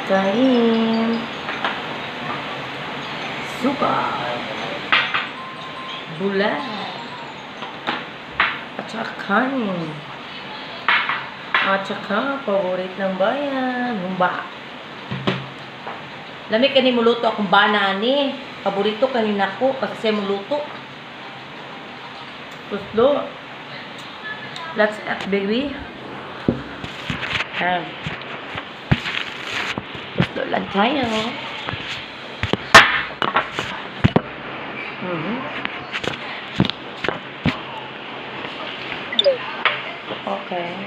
Kain. Suka. Bulad. At saka kanin. At saka, favorite ng bayan, humba. Lami kani muluto akong bana ni. Paborito kanina ko kasi siya muluto. Gusto. Let's eat, baby. Ayan. Gusto lang tayo. Okay.